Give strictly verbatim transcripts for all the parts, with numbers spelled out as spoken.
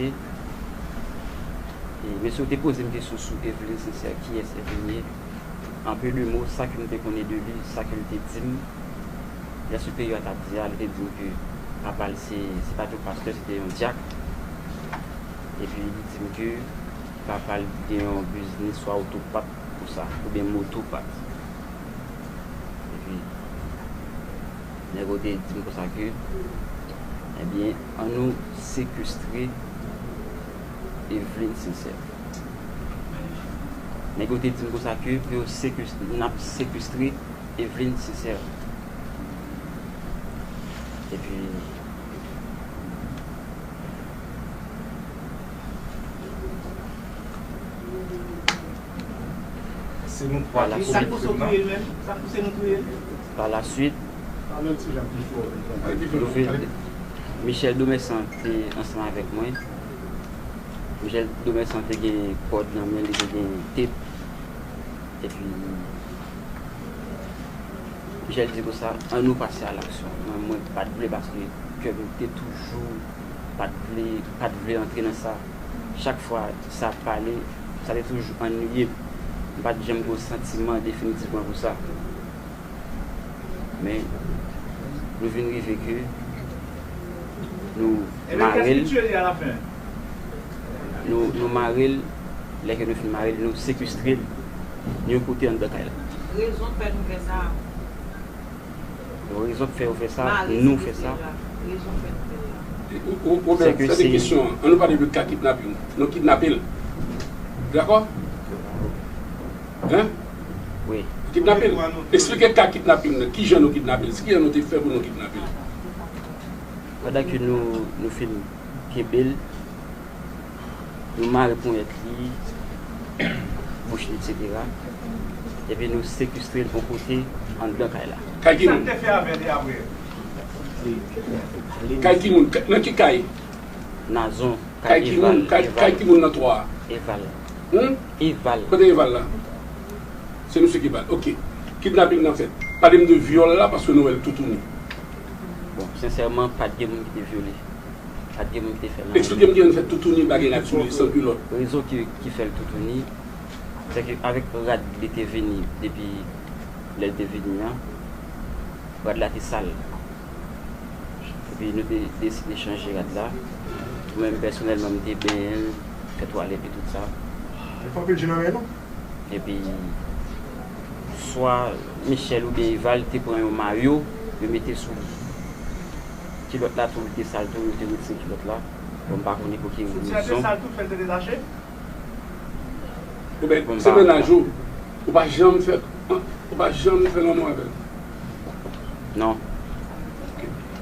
E mesye yo te poze m kesyon sou Eveline Sincère, kiyès Eveline ye. An peu de mo, sa ke m te konnen de li, sa ke l te di m, lè siperyè a t ap di a, li te di m ke papa l se, se pa t yon pastè, se te yon dyak. Epi li di m ke papa l gen yon biznis swa otopat konsa, oubyen motopat. Epi, nèg yo te di m konsa ke, ebyen, ann nou sekestre Eveline Sincère. Nèg yo te di m konsa ke pou yo sekestre, n ap sekestre Eveline Sincère. Epi, Se nou twa ki komèt krim nan. Pa la swit, nou vin, Michel Domersan te ansanm avèk mwen. Michel Domersan te gen kòd nan men li, te gen tep. Epi, Michel di konsa, ann nou pase a laksyon. Mwen, mwen pa t vle paske kè m te toujou pa t vle, pa t vle antre nan sa. Chak fwa sa ap pale, sa te toujou anniye m. M pa t janm gen yon santiman definitivman pou sa. Men, nou vin rive ke nou mare l. Nou, nou mare l, lè ke nou fin mare l, nou sekestre l yon kote anndan kay la. Rezon k fè nou fè sa. Bon, rezon k fè yo fè sa, nou fè sa. Ou, ou, ou, men, sa se kesyon an. Ann nou pale de ka kidnaping. Nou kidnape l. Dakò? Hein? Wi. Kidnape l. Eksplike ka kidnaping nan. Kijan nou kidnape l? Kijan nou te fè pou nou kidnape l? Pandan ke nou, nou fin kenbe l, nou mare ponyèt li, bouch li, etsetera. Epi nou sekestre l yon kote anndan kay la. Kay ki moun? Kay ki moun? Nan ki kay? Nazon, kay Eval. Kay ki moun nan twa a? Eval. Hmm? Eval. Kote Eval la? Se misye ki bat. Ok. Kidnaping nan fèt. Pale m de vyòl la paske nou wè l toutouni. Bon, sensèman, pa t gen moun ki te vyole. Pa t gen moun ki te fè l anyen. Eksplike m kijan l fèt toutouni, bagay la toutouni, san kilòt. Rezon ki, ki fè l toutouni, se ke avèk rad li te vini, depi lè l te vini an, rad la te sal. Epi nou te deside chanje rad la. Mwen menm pèsonèlman, m te benyen l, fè twalèt li, tout sa. Li fè anpil je nan men nou. Epi, swa Michel oubyen Eval te pran yon mayo, yo mete sou li. Kilòt la tou, li te sal tou, yo te retire kilòt la. Bon, m pa konnen pou ki rezon. Oubyen, se mennaj ou, ou pa janm fè, ou pa janm fè lanmou avè l? Non.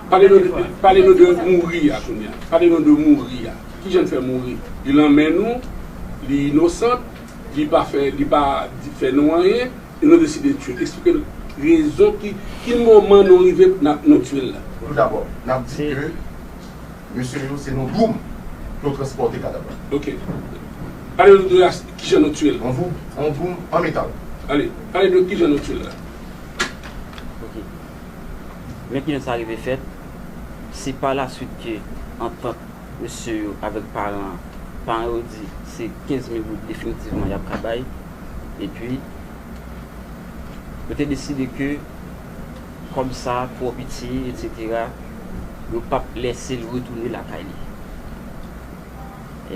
Pale nou, pale nou de mouri a kounye a. Pale nou de mouri a. Kijan l fè mouri? Li nan men nou, li inosan, li pa fè, li pa fè nou anyen, e nou deside tiye l. Eksplike nou rezon ki, ki moman nou rive n ap, nou tiye l la. Toudabò, n ap di ke mesye yo se nan Doum pou yo transpòte kadav la. Ok. Pale nou de kijan nou tiye l. An Doum, an Doum, an metal. Ale, pale nou kijan nou tiye l la. Ok. Men kijan sa rive fèt, se pa la swit ke antant mesye yo avèk paran an, paran yo di se kenz mil goud definitivman y ap ka bay. Epi, yo te deside ke kòb sa twò piti, etsetera, yo p ap lèse l retounen lakay li.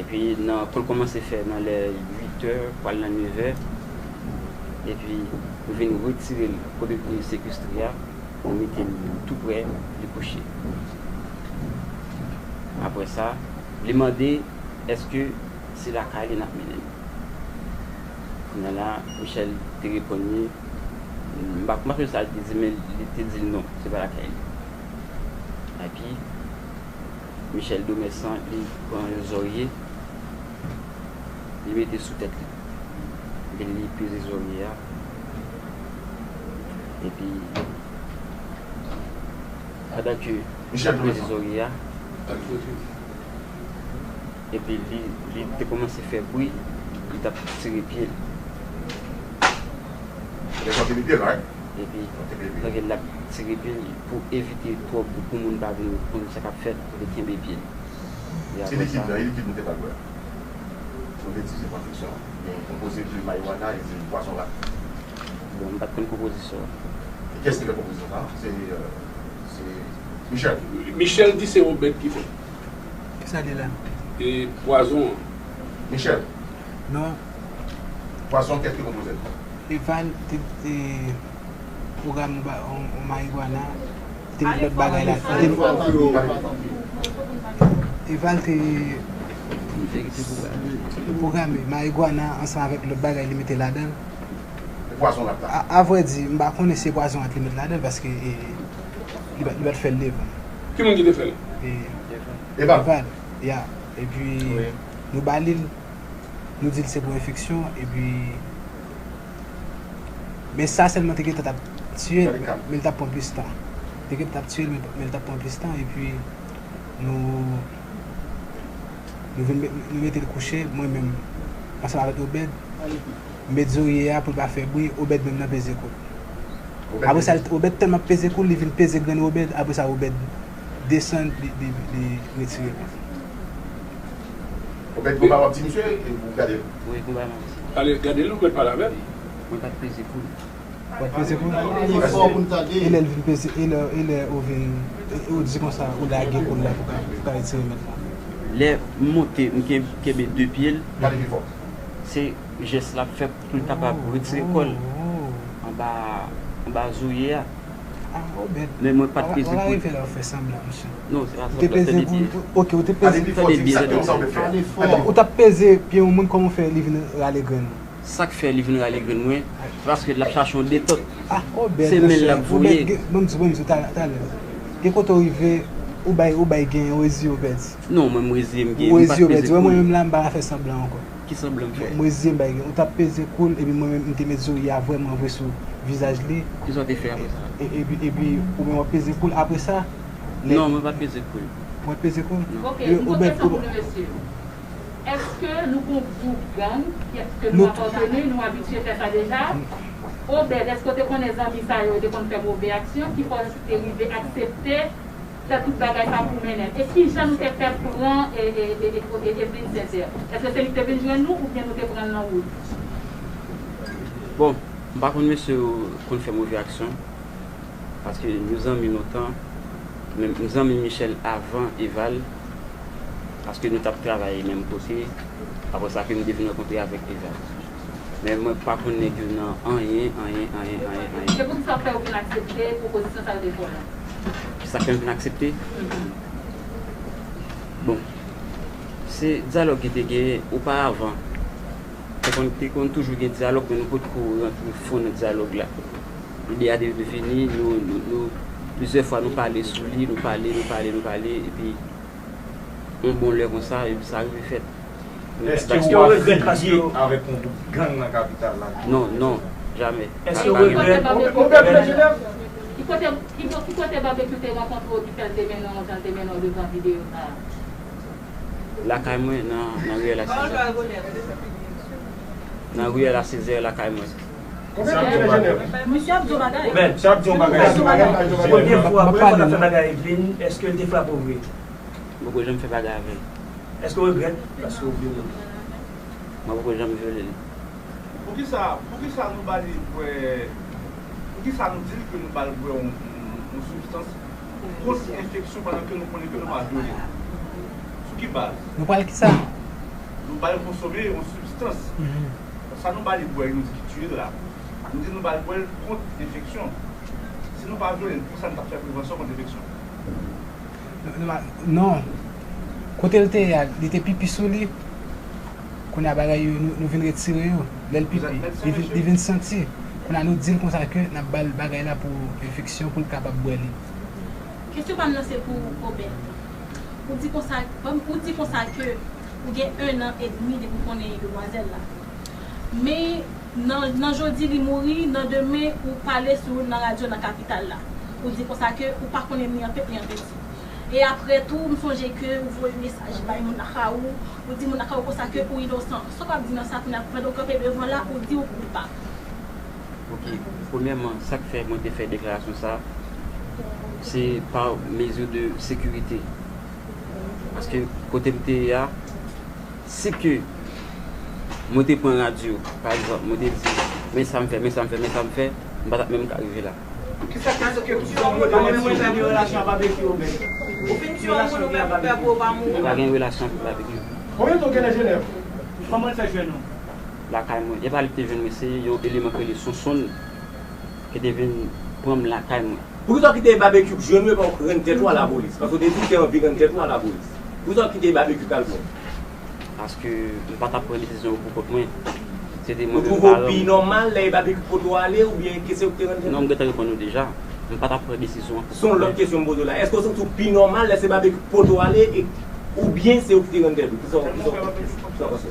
Epi, nan, pou l kòmanse fè nan lè uit è, pral nan nevè, epi nou vin retire l kote l te sekestre a, nou mete l tou prè, li kouche. Apre sa, li mande èske se lakay li n ap mennen l. Kounye a la, Michel te reponn li, m pa, m pa sonje sa l te di, men li te di l non, se pa lakay li. Epi, Michel Domersan, li pran yon zòrye, li mete sou tèt li. Epi li peze zòrye a. Epi, pandan ke li peze zòrye a, epi li, li te kòmanse fè bri, li t ap tire pye l. Lè sa te mete la, wi. Epi, pandan l ap tire pye l, pou evite twòp, pou moun pa vin konn sa k ap fèt, li kenbe pye l. Se likid la, e likid nou te pral bwè a. Nou te di se pran friksyon. Men konpoze de marijuana e de pwason rat. Bon, m pa t konn konpozisyon an. E kiyès ki fè konpozisyon sa? Se, euh, se Michel. Michel di se Obed ki fè. Kisa li la? E pwazon an. Michel. Non. Pwazon, kiyès ki konpoze l? Eval te, te pwogram yon ba-, yon, yon marijuana, te met lòt bagay la. Te, Eval te pwograme marijuana ansanm avèk lòt bagay li mete ladan l. E pwazon rat la? A, a vrè di, m pa konnen si e pwazon rat li met ladan l, paske, e, li pa, li pa t fè l devan. Ki moun ki te fè l? E, Eval. Eval, ya. Epi, nou ba li l, nou di l se pou enfeksyon, epi, men sa sèlman te gentan t ap tiye l, men l t ap pran plis tan. Te gentan t ap tiye l, men, men l t ap pran plis tan, epi nou, nou vin met, nou mete l kouche, mwen menm, ansanm avèk Obed, m met zorye a pou l pa fè bri, Obed menm nan peze kou l. Apre sa, Obed tèlman ap peze kou l, li vin peze grenn Obed, apre sa, Obed desann, li, li, li retire l. Obed, konba w ap di misye, e ou gade l? Wi, konba m ap di. Ale, gade l, ou mèt pale avè l. Mwen pa t peze kou l. Ou pa t peze kou l? Li fò pou n tande. E lè l vin peze, e lè, e lè ou vin, e ou di konsa, ou lage kou l la pou ka, pou ka retire mèt la. Lè m monte, m ken-, kenbe de pye l. Pale pi fò. Se jès l ap fè pou l kapab retire kò l anba, anba zorye a. Ah, Obed. Men mwen pa t peze kou l. Ou pa rive la, ou fè sanblan, mesye. Non, se pa sanblan, tande byen. Ou te peze kou l, ok, ou te peze. Tande byen, tande byen. Ou t ap peze pye yon moun, kòman w fè li vin rale grenn ou? Sa k fè li vin rale grenn mwen, se paske l ap chache yon detant. Ah, Obed, monchè. Se men l ap voye. Obed, gen, ban m di, ban m di, talè, talè. Gen kote w rive, ou bay, ou bay gen, ou reziye, Obed. Non, mwen, m reziye, m gen, m pa t peze kou l. Ou reziye, Obed. Wè, mwen menm la, m pa ka fè sanblan ankò. Ki sanblan m fè? Mwen reziye m bay gen. Ou t ap peze kou l, epi mwen menm, m te met zorye a vrèman vre sou vizaj li. Kisa w te fè apre sa? E, epi, epi, ou menm w ap peze kou l apre sa? Non, mwen pa t peze kou l. Ou pa t peze kou l? Non. Ok, yon kesyon pou nou, mesye. Èske nou gon gwoup gang, èske nou apateni, nou abitye fè sa deja? Obed, èske w te konnen zanmi sa yo, yo te konn fè move aksyon, ki fè w te rive aksepte fè tout bagay sa pou mennen l? E kijan nou te fè pran e, e, e, e, e, Evelyne Sincère? Èske se li ki te vin jwenn nou, oubyen nou te pran l nan wout? Bon, m pa konn mesye yo konn fè move aksyon. Paske nou zanmi lontan, men m zanmi Michel avan Eval, paske nou t ap travay menm kote, apre sa ke m te vin rankontre avèk Eval. Men mwen pa konn nèg yo nan anyen, anyen, anyen, anyen, anyen. Se poukisa w fè w vin aksepte pwopozisyon sa yo te fè w la? Sa k fè m vin aksepte? Mhm. Bon, se dyalòg ki te genyen oparavan. Te konn, te konn toujou gen dyalòg, men nou potko rantre fon nan dyalòg la. Lide a te vini, nou, nou, nou, plizyè fwa nou pale sou li, nou pale, nou pale, nou pale, epi yon bon lè konsa, epi sa rive fèt. Èske w regrèt paske w avèk yon gwoup gang nan kapital la? Non, non, jamè. Èske w regrèt? Ki kote, ki kote Babekyou te rankontre w ki fè l te mennen w jan l te mennen w devan videyo sa a? Lakay mwen, nan, nan riyèl a Sezè. Nan riyèl a Sezè, lakay mwen. Misye ap di yon bagay. Misye ap di yon bagay. Premye fwa, premye fwa w t ap fè bagay Evelyne, èske l te frape w vre? Mwen poko janm fè bagay avè l. Èske w regrèt paske w vyole l? Mwen poko janm vyole l. Poukisa, poukisa nou ba li bwè, poukisa nou di l ke nou ba l bwè yon, yon, yon sibstans kont enfeksyon pandan ke nou konnen ke nou pa vyole l? Sou ki baz? Nou ba l kisa? Nou ba l konsome yon sibstans. Mhm. Sa nou ba li bwè, nou di ki tiye l la. Nou di nou ba l bwè l kont enfeksyon. Si nou pa vyole l, poukisa nou t ap fè prevansyon kont enfeksyon? Non, non, non. Kote l te ye a, li te pipi sou li. Kounye a bagay yo, nou, nou vin retire yo. Lè l pipi, li vin, li vin santi. Kounye a nou di l konsa ke n ap ba l bagay la pou enfeksyon, pou l kapab bwè li. Kesyon pa m nan se pou Obed. Ou di konsa, ou di konsa ke ou gen en an edmi depi w konnen demwazèl la. Men nan, nan jodi li mouri, nan demen ou pale sou nan radyo nan kapital la. Ou di konsa ke ou pa konnen ni an pèp ni an peti. E apre tou, m sonje ke ou voye mesaj bay moun lakay ou, ou di moun lakay ou konsa ke ou inosan. Sa w ap di nan sa kounye a, pandan w kanpe devan la, ou di ou koupab? Ok, premyèman, sa k fè mwen te fè deklarasyon sa, se pa mezi de sekirite. Paske kote m te ye a, si ke mwen te pran radyo, pa egzanp, mwen te di, men sa m fè, men sa m fè, men sa m fè, m pa t ap menm ka rive la. Kisa k fè ke tout zanmi yo pa menm fè de relasyon ak Babekyou, men? Ou fin tiye yon moun ou menm ou pè pou yo pa mouri. Pa gen relasyon ak Babekyou. Konbyen tan w gen nan Jenèv? Kòman l fè jwenn ou? Lakay mwen. E pa li ki te jwenn mwen, se yon eleman ki rele Sonsonn ki te vin pran m lakay mwen. Poukisa w kite Babekyou jwenn ou epi w rann tèt ou a lapolis? Paske w te di w te anvi rann tèt ou a lapolis. Poukisa w kite Babekyou t al pran w? Paske m pa t ap pran desizyon yo pou kont mwen. Se te mwen menm paran m. Ou twouve w pi nòmal lè e Babekyou k pote w ale oubyen ke se ou ki te rann tèt ou? Non, m gentan reponn ou deja. M pa t ap pran desizyon an pou kont mwen. Se yon lòt kesyon m poze w la. Èske w santi w pi nòmal lè se Babekyou k pote w ale e, oubyen se ou ki te rann tèt ou? Kisa w, kisa w, kisa w panse?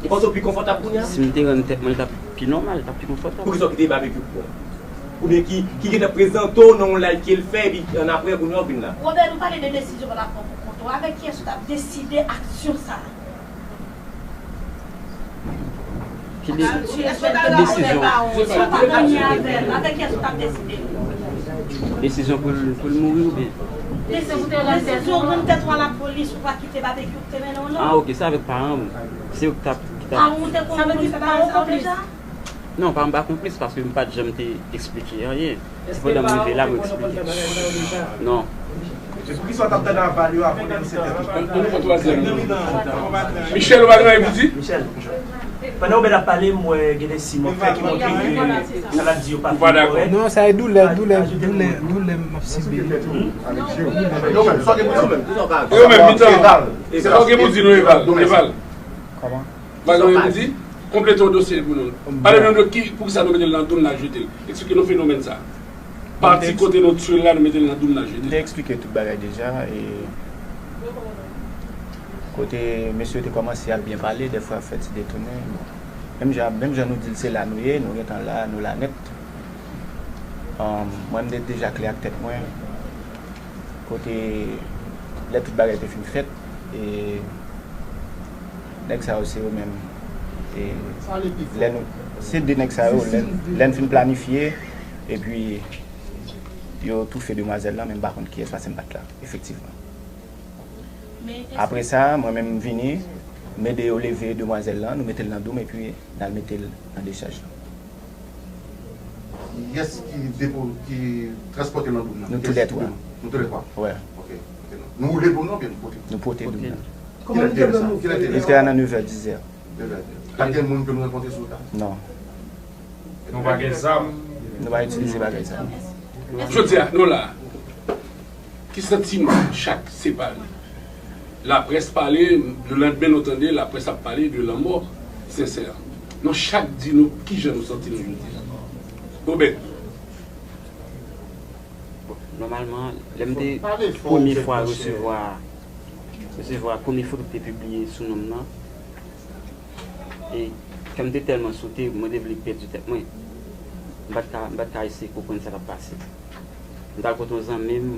Ou panse w pi konfòtab kounye a? Si m te rann tèt mwen, li t ap pi nòmal, li t ap pi konfòtab. Poukisa w kite Babekyou pran w? Oubyen ki, ki gentan prezante w nan yon live ke l fè, epi annapre, kounye a, w vin la? Robert, nou pale de desizyon w t ap pran pou kont ou. Avèk kiyès ou t ap deside aksyon sa a? Ki de-, desizyon? Avèk kiyès ou t ap deside? Desizyon pou l, pou l mouri oubyen? Desizyon pou te rann tèt ou a lapolis, ou pa kite Babekyou ki te mennen w, non? Ah, ok, se avèk paran m. Se yo ki t ap, ki t ap. Paran w te konn konplis bagay sa yo deja? Non, paran m pa konplis paske m pa t janm te eksplike anyen. Se pandan m rive la, mwen eksplike. Non. E poukisa w t ap tande aval yo avan w denonse tèt ou? An nou pran twazyèm. Michel, ou pa gen anyen pou di? Michel, pandan Obed ap pale, m wè gen de siy m wè fè ki montre ke sa l ap di yo pa fin kòrèk. Non, sa e doulè, doulè, doulè, doulè m ap sibi. Yo menm, sa w gen pou di? Yo menm, mitan. Sa w gen pou di nou, Eval? Eval. Kòman? Bagay yo di, konplete yon dosye pou nou. Pale nou de ki, poukisa nou mete l nan dou m, n al jete l. Eksplike nou fenomèn sa. Pati kote nou tchwe l la, nou mete l nan dou m, n al jete l. M te eksplike tout bagay deja, e kote mesye yo te kòmanse ap byen pale, dèfwa ap fè ti detounen. Bon. Menm jan, menm jan nou di l se la nou ye, nou gentan la, nou la nèt. Ahn, mwen, m te deja klè ak tèt mwen. Kote lè tout bagay te fin fèt, e nèg sa yo se yo menm. E lè nou, se de nèg sa yo, lè, lè n fin planifye, epi yo toufe demwazèl lan, men m pa konn kiyès, paske m pa t la, efektivman. Apre sa, mwen menm m vini, m ede yo leve demwazèl lan, nou mete l nan dou m, epi n al mete l nan dechaj lan. Kiyès ki depo-, ki transpòte l nan dou m nan? Nou toulètwa. Nou toulètwa? Wè. Ok, ok. Nou woule dou m nan oubyen nou pote l? Nou pote dou m nan. Kilè te ye sa? Kilè te ye sa? Li te a nan nevè, dizè. Nevè. Pa t gen moun ke nou rankontre sou wout la? Non. Nou pa gen zam? Nou pa itilize bagay zam. Jodi a, nou la. Ki santiman chak separe? Laprès pale, lelandmen nou tande laprès ap pale de lanmò Sensè. Nou chak di nou kijan nou santi nou jodi a. Obed. Bon, nòmalman, lè m te premye fwa resevwa, resevwa premye foto ki te pibliye sou non m nan, e kè m te tèlman sote, mwen te vle pèdi tèt mwen. M pa t ka, m pa t ka eseye konprann sa k ap pase. M t al kote yon zanmi m,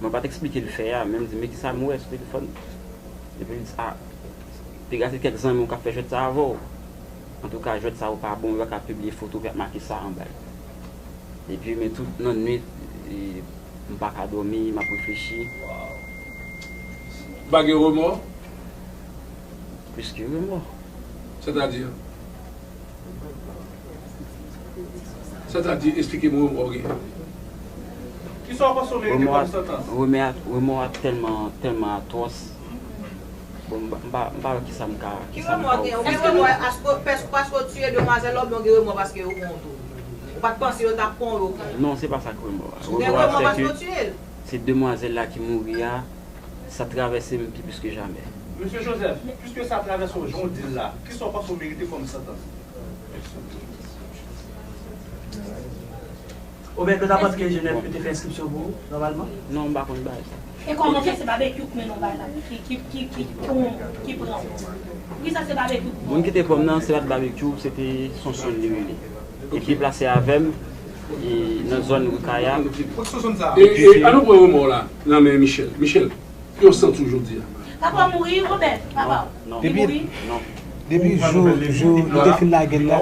mwen pa t eksplike l fè a, men m di, "Men kisa m wè sou telefòn?" Epi l di, "A, piga se kèk zanmi w k ap fè jwèt sa avè w. Antouka, jwèt sa yo pa bon, yo pa ka pibliye foto ki ap make sa anba l." Epi, men tout nan nwit, e, m pa ka dòmi, m ap reflechi. Ou pa gen remò? Plis ke remò. Sètadi? Sètadi, eksplike m remò w gen. Kisa w panse w merite kòm santans? Remò a, remò a tèlman, tèlman atwòs. Bon, m pa, m pa, m pa wè kisa m ka, kisa m ka ofri. Ki remò w gen? Ou gen remò paske, paske, paske w tiye demwazèl la oubyen w gen remò paske yo pran w tou? Ou pa t panse yo t ap pran w, yo pran w? Non, se pa sa k remò a. Ou gen remò paske w tiye l? Se demwazèl la ki mouri a, sa travèse m pi plis ke jamè. Mesye Joseph, piske sa travèse w jan w di l la, kisa w panse w merite kòm santans? Obed, nou ta panse ke Jenèf yo te fè enskripsyon pou ou, nòmalman? Non, m pa konn bagay sa. E kòman fè se Babekyou k mennen w bay la? Ki, ki, ki, ki pran w? Poukisa se Babekyou k pran w? Moun ki te pran m nan, se pa t Babekyou, se te Sonsonn li rele. Li deplase avè m, e nan zòn Rikaya. E, e, an nou pran remò w la nan men Michel. Michel, ki w santi w jodi a? Papa w mouri, Obed, papa w. Non. Li mouri? Non. Depi jou, jou nou te fin lage l la.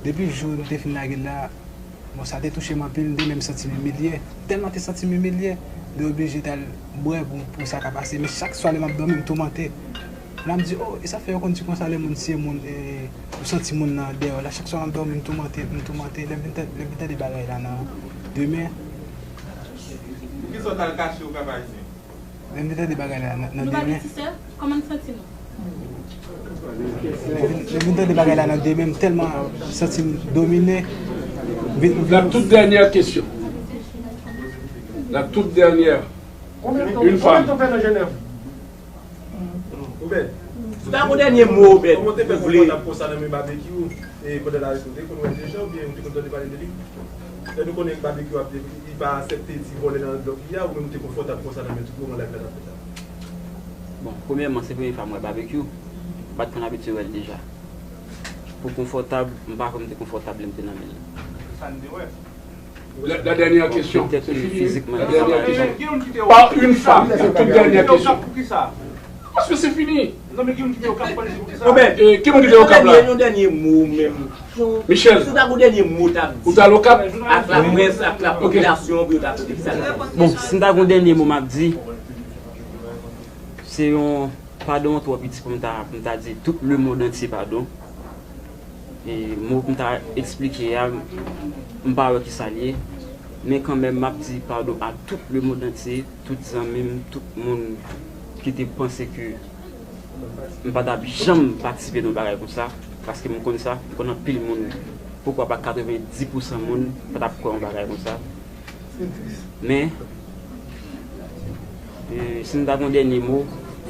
Depi jou nou te fin lage l la, bon, sa te touche m anpil, m te menm santi m imilye. Tèlman te santi m imilye, Mwen oblije t al bwè pou, pou sa ka pase. Men chak swa lè m ap dòmi, m toumante. Lè m di, oh, e sa fè yo konn di konsa lè moun tiye moun, e, ou santi moun nan dèyè w la. Chak swa m ap dòmi, m toumante, m toumante. Lè m vin tande, lè m vin tande bagay la nan demen. Poukisa w t al kache w Kap Ayisyen? Lè m vin tande bagay la nan, nan demen. Nou pa gen ti sè? Kòman n santi nou? Lè m vin, lè m vin tande bagay la nan demen, m tèlman santi m domine. M vin, m vin La toute dernière question. La toute dernière. Une femme. Obed, si w ta gon dènye mo, Obed, kòman w te fè ou vle konfòtab konsa nan men Babekyou, e pandan l arete w, te konn wè l deja oubyen ou te konn tande pale de li? Lè nou konnen Babekyou ap, li pa aksepte ti vòlè nan blòk li a, ou menm ou te konfòtab konsa nan men tout moman live la t ap fèt la? Bon, premyèman, se premye fwa m wè Babekyou. M pa t konn abitye wè l deja. Pou konfòtab, m pa kwè m te konfòtab lè m te nan men l. Sa n te wè. La, la dernière question, c'est fini. La dernière question. Par une femme, la toute dernière question. Parce que c'est fini. Obed, ki moun ki te Okap la? Yon dènye mo menm. Michel. Si w ta gon dènye mo w t ap di. Ou t al Okap? Ak laprès, ak lapopilasyon, pou yo ta tande sa. Bon, si m ta gon dènye mo m ap di, se yon padon twò piti pou m ta, pou m ta di tout lemonn antye padon. E mo pou m ta eksplike a, m pa wè kisa l ye. Men kanmenm, m ap di padon a tout lemonn antye, tout zanmi m, tout moun ki te panse ke m pa t ap janm patisipe nan yon bagay konsa, paske m konn sa, m konn anpil moun, poukwa pa katrevenndis pousan moun pa t ap kwè yon bagay konsa. Men, e, si m ta gon dènye mo,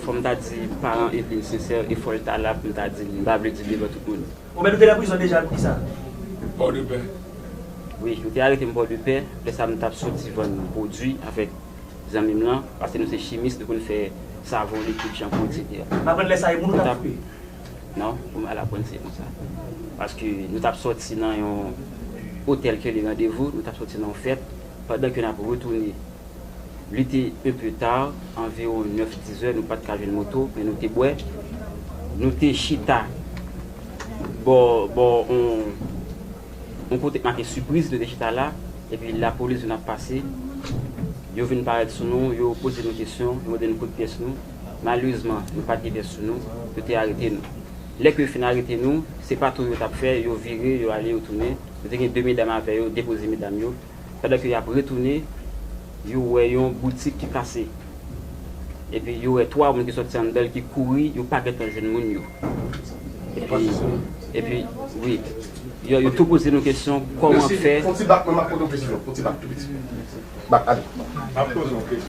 fò m ta di paran Eveline Sincère, e fò l ta la pou m ta di l, m pa vle di l devan tout moun. Obed, ou te nan prizon deja, poukisa? Pòdepè. Wi, yo te arete m Pòdepè, lè sa m t ap soti vann pwodui avèk zanmi m lan, paske nou se chimis, nou konn fè savon likid, chanpou, etsetera. M aprann lè sa e moun ou t ap touye? Non, pou m al aprann se konsa. Paske nou t ap sòti nan yon otèl ki rele Randevou, nou t ap sòti nan yon fèt, pandan ke n ap retounen. Li te un peu tard, anviwon nèf, diz è, nou pa t ka jwenn moto, men nou te bwè. Nou te chita bò, bò, on, on kote k make Sipriz, nou te chita la, epi lapolis vin ap pase. Yo vin parèt sou nou, yo poze nou kesyon, yo mande nou kote pyès nou. Malerezman, nou pa t gen pyès sou nou, yo te arete nou. Lè ke yo fin arete nou, se patou yo t ap fè, yo vire, yo ale, yo tounen. Nou te gen de medam avè yo, depoze medam yo. Pandan ke y ap retounen, yo wè yon boutik ki kase. Epi yo wè twa moun ki sòti anndan l ki kouri, yo pa gentan jwenn moun yo. Epi, epi, wi, yo, yo tou poze nou kesyon, kòman fè. Fon ti bak, mwen m ap poze yon kesyon, fon ti bak tou piti. Bak, ale. M ap poze yon kesyon.